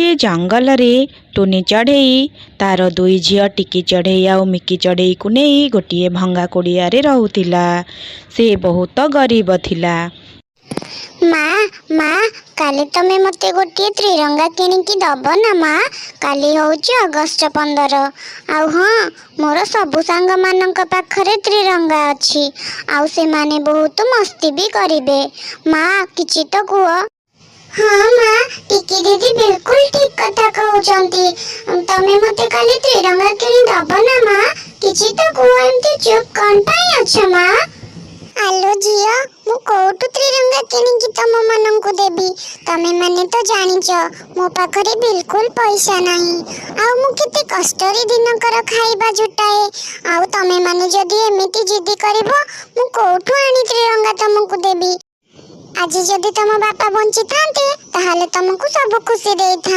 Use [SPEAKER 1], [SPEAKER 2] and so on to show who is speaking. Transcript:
[SPEAKER 1] ଗୋଟିଏ ଜଙ୍ଗଲରେ ଟୁନି ଚଢ଼େଇ ତାର ଦୁଇ ଝିଅ ଟିକି ଚଢ଼େଇ ଆଉ ମିକି ଚଢ଼େଇକୁ ନେଇ ଗୋଟିଏ ଭଙ୍ଗା କୁଡ଼ିଆରେ ରହୁଥିଲା। ସେ ବହୁତ ଗରିବ ଥିଲା।
[SPEAKER 2] ମା, ମା, କାଲି ତମେ ମୋତେ ଗୋଟିଏ ତ୍ରିରଙ୍ଗା କିଣିକି ଦବ ନା ମା? କାଲି ହେଉଛି ଅଗଷ୍ଟ 15। ଆଉ ହଁ, ମୋର ସବୁ ସାଙ୍ଗମାନଙ୍କ ପାଖରେ ତ୍ରିରଙ୍ଗା ଅଛି ଆଉ ସେମାନେ ବହୁତ ମସ୍ତି ବି କରିବେ। ମା, କିଛି ତ କୁହ। ହଁ ମା, ଟିକି ଦିଦି ବିଲକୁଲ ଠିକ କଥା କହୁଛନ୍ତି। ତମେ ମୋତେ କାଲି ତ୍ରିରଙ୍ଗା କିଣି ଦବ ନା ମା? କିଛି ତ କୁହ, ଏମିତି ଚୁପ୍ କଣ ପାଇଁ ଅଛ ମା? ଆଲୋ ଝିଅ, ମୁଁ କୋଉଠୁ ତ୍ରିରଙ୍ଗା କିଣିକି ତମ ମାନଙ୍କୁ ଦେବି? ତମେ ମାନେ ତ ଜାଣିଛ ମୋ ପାଖରେ ବିଲକୁଲ ପଇସା ନାହିଁ ଆଉ ମୁଁ କେତେ କଷ୍ଟରେ ଦିନକର ଖାଇବା ଜୁଟାଏ। ଆଉ ତମେ ମାନେ ଯଦି ଏମିତି ଜିଦି କରିବ, ମୁଁ କୋଉଠୁ ଆଣି ତ୍ରିରଙ୍ଗା ତମକୁ ଦେବି? ଆଜି ଯଦି ତମ ବାପା ବଞ୍ଚିଥାନ୍ତେ, ତାହେଲେ ତମକୁ ସବୁ ଖୁସି ଦେଇଥାନ୍ତେ।